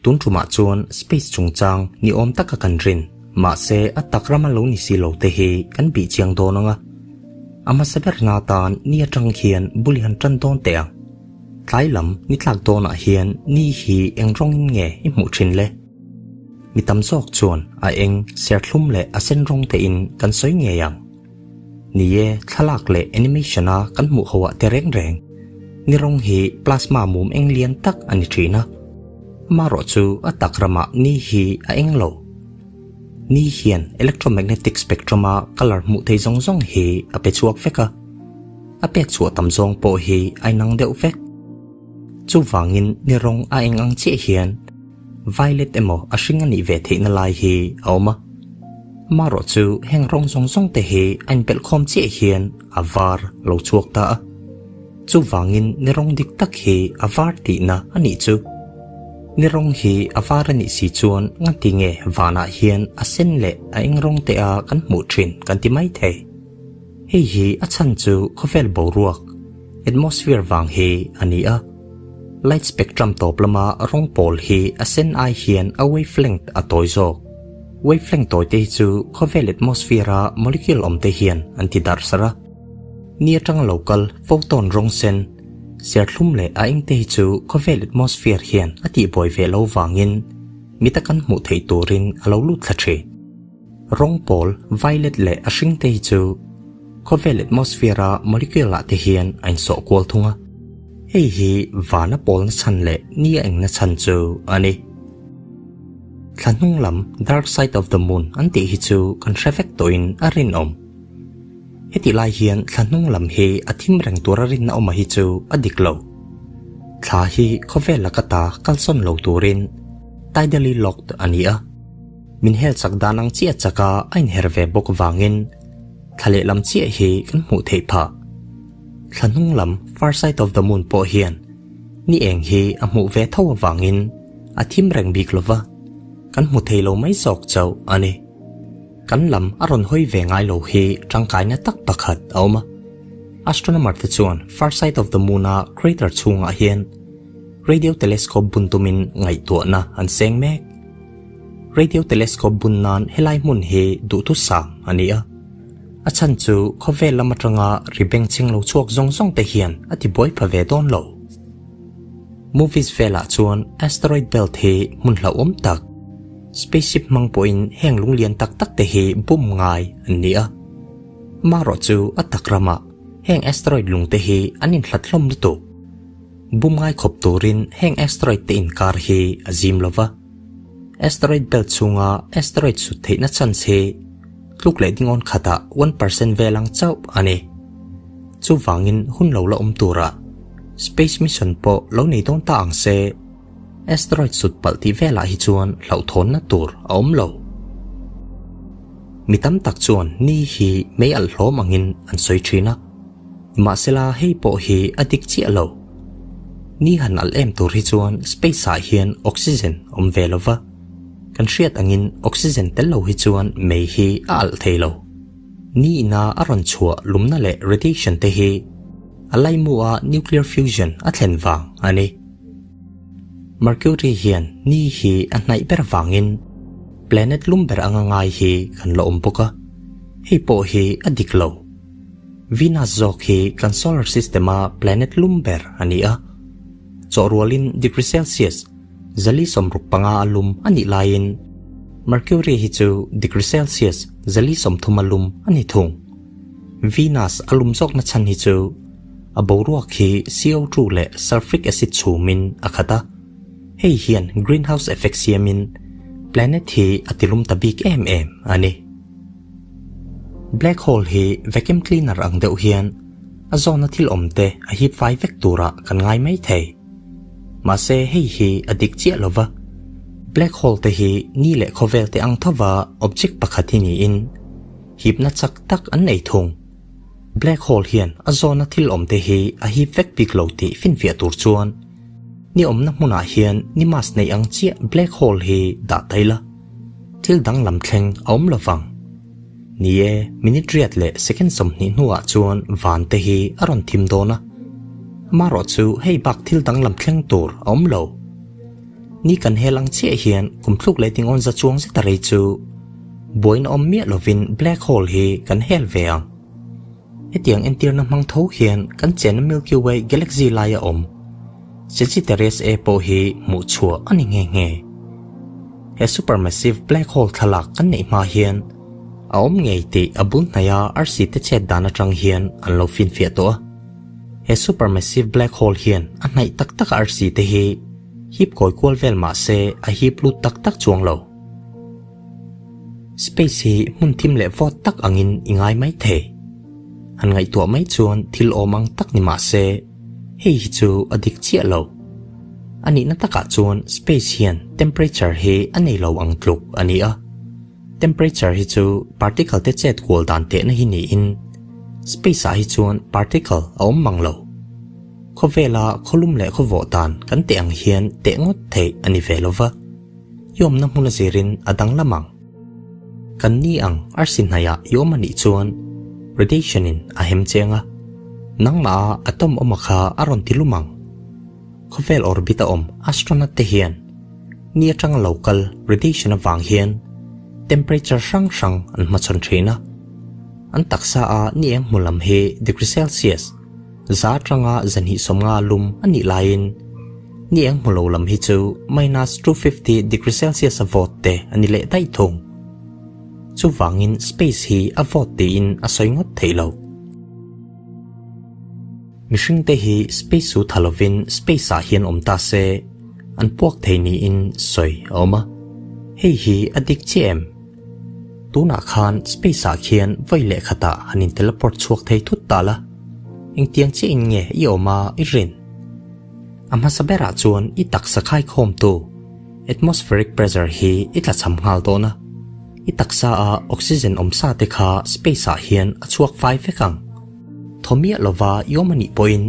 Tun tumah chuan space chungchang ni awm taka kan rin, mahse a tak rama lo ni si lo te hi kan bih chiang dawn ang a. A hmasa ber na tan ni atang hian bul i han tan dawn teh ang. Tlai lam ni tlak dawnah hian ni hi eng rawngin nge i hmuh thin le? Mi tam zawk chuan a eng, serthlum leh a sen rawng tein kan sawi ngei ang. Ni e, thlalak leh animation a kan hmuh ho ah te reng reng. Ni rawng hi plasma mum eng lian tak a ni thin a. Amaherawh chu a tak ramah ni hi a eng lo. Ni hian electromagnetic spectrum a colour hmuh thei zawng zawng hi a pe chhuak vek a. A pek chhuah tam zawng pawh hi a inang deuh vek. Chuvangin ni rawng a eng ang chiah hian violet emaw a hring a nih ve theihna lai hi a awm a. Amaherawh chu heng rawng zawng zawng te hi a inpelh khawm chiah hian a var lo chhuak ta a. Chuvangin ni rawng dik tak hi a var tihna a nih chu. Ni rawng hi a var a nih si chuan ngati nge vanah hian a sen leh a eng rawng te a kan hmuh thin kan ti mai thei. Hei hi a chhan chu khawvel boruak, atmosphere, vang hi a ni a. Light spectrum tawp lama rawng pawl hi a sen ai hian a wavelength a tawi zawk. Wavelength tawi te hi chu khawvel atmosphere a molecule awm te hian an ti darh sarh a. Ni atanga lo kal photon rawng sen, serthlum leh a eng te hi chu khawvel atmosphere hian a tihbuai ve lo vangin mita kan hmuh theih turin a lo lut thla thin. Rawng pawl, violet leh a hring te hi chu khawvel atmosphere a molecule ah te hian a insawh kual thung a. Hei hi vana pawlna chhan leh ni a engna chhan chu a ni. Thla hnung lam, dark side of the moon, an tih hi chu kan hre vek tawhin a rinawm. Hetih lai hian thla hnung lam hi a thim reng tura rinna awma hi chu a dik lo. Thla hi khawvel laka ta kalsawn lo turin tidally locked a ni a. Min hel chak dan ang chiah chaka a inher ve bawk vangin thla lehlam chiah hi kan hmuh theih phah. Thla hnung lam far side of the moon pawh hian ni eng hi a hmuh ve tho avangin a thim reng bik lova, kan hmu thei lo mai zawk chauh a ni. Kan lam a rawn hawi ve ngai lo hi tangkaina tak pakhat a awm a. Astronomer te chuan far side of the moon a crater chhungah hian radio telescope bun tumin ngaihtuahna an seng mek. Radio telescope bun nan helai hmun hi duhthusam a ni a. A chhan chu khawvel lam atanga ri bengchheng lo chhuak zawng zawng te hian a ti buai pha ve dawn lo. Movies velah chuan asteroid belt hi hmun hlauhawm tak, spaceship hmang pawhin heng lunglian tak tak te hi bum ngai an ni a. Amaherawh chu a tak ramah heng asteroid lung te hi an inhlat hlawm lutuk. Bum ngai khawp turin heng asteroid te inkar hi a zim lova. Asteroid belt chhunga asteroid sut theihna chance hi tluk leh dingawn khatah 1% vel ang chauh a ni. Chuvangin hun lo la awm turah space mission pawh lo nei dawn ta ang se, asteroid sut palh tih velah hi chuan hlauhthawnna tur a awm lo. Mi tam tak chuan ni hi mei alh hlawm angin an sawi thin a. Mahsela hei pawh hi a dik chiah lo. Ni han alh em tur hi chuan space ah hian oxygen awm ve lo va, kan hriat angin oxygen tel lo hi chuan mei hi a alh thei lo. Ni ina a rawn chhuah lumna leh radiation te hi a laimu a nuclear fusion a thlen vang a ni. Mercury hian ni hi a hnaih ber vangin planet lum ber anga ngai hi kan la awm bawk a, hei pawh hi a dik lo. Venus zawk hi kan solar system a planet lum ber a ni a. Chawhrualin degree Celsius 465 a lum a nih laiin Mercury hi chu degree Celsius 430 a lum a ni thung. Venus a lum zawkna chhan hi chu a boruak hi CO2 leh sulfuric acid chhumin a khat a. Hei hian greenhouse effect siamin planet hi a tilum ta bik em em a ni. Black hole hi vacuum cleaner ang deuh hian a zawna thil awm te a hip fai vek turah kan ngai mai thei. Mahse hei hi a dik chiah lova, black hole te hi ni leh khawvel te ang thova object pakhat hi niin hipna chak tak an nei thung. Black hole hian a zawna thil awm te hi a hip vek bik lo tih finfiah tur chuan ni awmna hmunah hian ni mass neih ang chiah black hole hi dah ta ila. Thil danglam thleng a awm lo vang. Ni e, minute riat leh second 20 hnuah chuan van te hi a rawn thim dawn a. Amaherawh chu hei bak thil danglam thleng tur a awm lo. Ni kan hel ang chiah hian kum thluk leh tingawn za chuang zeta rei chu buaina awm miah lovin black hole hi kan hel ve ang. Hetiang entirna hmang tho hian kan chenna Milky Way galaxy laia awm Sagittarius A pawh hi hmuh chhuah a ni nghe nghe. He supermassive black hole thlalak kan neih hma hian a awm ngei tih a bul hnaia arsi te chet dan atang hian an lo finfiah tawh a. He supermassive black hole hian a hnaih tak tak a arsi te hi hip kawi kual vel mah se a hip lut tak tak chuang lo. Space hi hmun thim leh vawt tak angin i ngai mai thei. Han ngaihtuah mai chuan thil awm ang tak ni mah se hei hi chu a dik chiah lo. A nihna takah chuan space hian temperature hi a nei lo ang tluk a ni a. Temperature hi chu particle te chet kual dan tehna hi niin space ah hi chuan particle a awm mang lo. Khawvela khawlum leh khawvawh dan kan teh ang hian teh ngawt theih a ni ve lo va, i awmna hmun a zirin a danglam ang. Kan ni ang arsi hnaihah i awm a nih chuan radiation in a hem cheng a, nangmah a atom awma kha a rawn ti lum ang. Khawvel orbit a awm astronaut te hian ni atanga lo kal radiation avang hian temperature hrang hrang an hmachhawn thin a. An taksa a ni eng hmu lam hi degree Celsius za atanga zahnih 50 lum a nih laiin ni eng hmu lo lam hi chu minus 250 degree Celsius a vawt te a ni leh daih thung. Chuvangin space hi a vawt tiin a sawi ngawt theih lo. Mihring te hi space su tha lovin space ah hian awm ta se, an puak thei niin sawi a awm a. Hei hi a dik chiah em? Tunah khan space ah khian vawi leh khatah han in teleport chhuak thei thut ta la, engtiang chiahin nge i awm a i rin? A hmasa berah chuan i taksa khaikhawmtu atmospheric pressure hi i tlachham nghal dawn a, i taksa a oxygen awm sa te kha space ah hian a chhuak fai vek ang. Thaw miah lova i awm a nih pawhin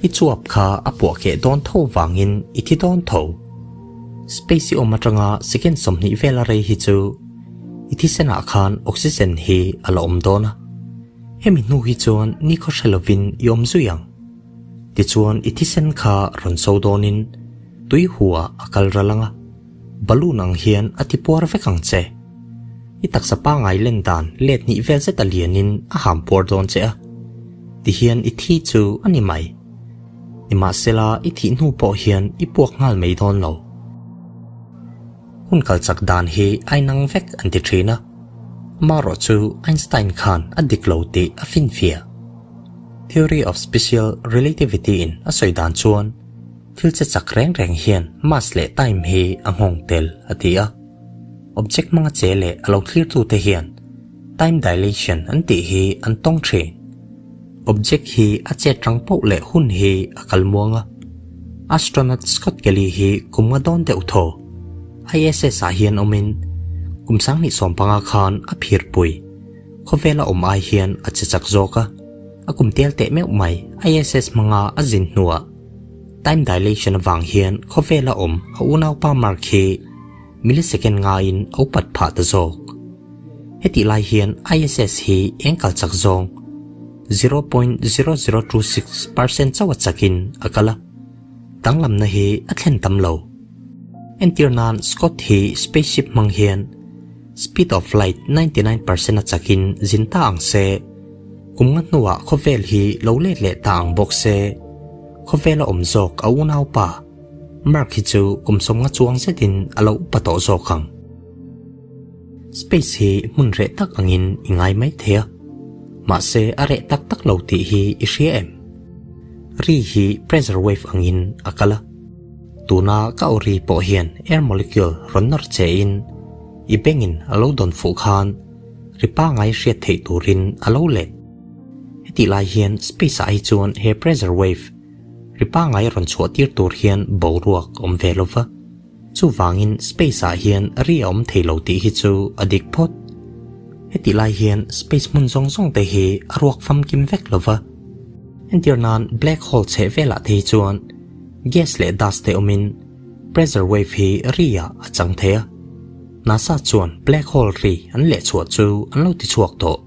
i chuap kha a puah keh dawn tho vangin i thi dawn tho. Space i awm atanga second 20 vela rei hi chu i thisenah khan oxygen hi a la awm dawn a. Hemi hnu hi chuan nikhaw hre lovin i awm zui ang. Tichuan i thisen kha rawn so dawnin tui huah a kal ral ang a, balloon ang hian a ti puar vek ang che. I taksa pangai len dan let hnih vel zet a lianin a ham puar dawn che a, tihian i thi chu a ni mai. Nimahsela i thih hnu pawh hian i puak nghal mai dawn lo. Hun kal chak dan hi a inang vek an ti thin a, amaherawh chu Einstein khan a dik lo tih a finfiah. Theory of Special Relativity in a sawi dan chuan thil che chak reng reng hian mass leh time hi a nghawng tel a ti a. Object hmanga che leh a lo thlirtute hian time dilation an tih hi an tawng thin. Object hi a chet rang poh leh hun hi a kal muang a. Astronaut Scott Kelly hi kum nga dawn deuh thaw ISS ah hian awmin kum 2015 khan a phirpui khawvela awm ai hian a che chak zawk a. A kum tel teh meuh mai ISS hmanga a zin hnuah time dilation avang hian khawvela awm a unaupa Mark hi millisecond ngaiin a upat phah ta zawk. Hetih lai hian ISS hi eng kal chak zawng 0.0026% chauh a chakin a kal a, danglamna hi a thlen tam lo. Entir nan Scott hi spaceship hmang hian speed of light 99% a chakin zin ta ang se, kum nga hnuah khawvel hi lo let leh ta ang bawk se, khawvela awm zawk a unaupa Mark hi chu kum 50 chuang zetin a lo upa tawh zawk ang. Space hi hmun reh tak angin i ngai mai thei a, mahse a reh tak tak lo tih hi i hria em? Ri hi pressure wave angin a kal a, tuna ka aw ri pawh hian air molecule rawn nawr che in i bengin a lo dawn fuh khan ri pangai hriat theih turin a lo let. Hetih lai hian space ah hi chuan he pressure wave ri pangai rawn chhuah tir tur hian boruak awm ve lo va. Chuvangin space ah hian ri a awm thei lo tih hi chu a dik phawt. Hetih lai hian space hmun zawng zawng te hi a ruak famkim vek lo va. Entir nan black hole chheh velah te hi chuan gas leh dust te awmin pressure wave hi ri ah a chang thei a. NASA chuan black hole ri an lehchhuah chu an lo ti chhuak tawh.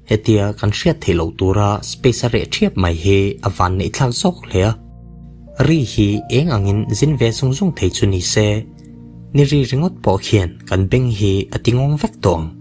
Hetia kan hriat theih loh tura space a reh ṭhiap mai hi a vanneih thlak zawk hle a. Ri hi eng angin zin ve zung zung thei chu ni se, ni ri ringawt pawh khian kan beng hi a ti ngawng vek tawh ang.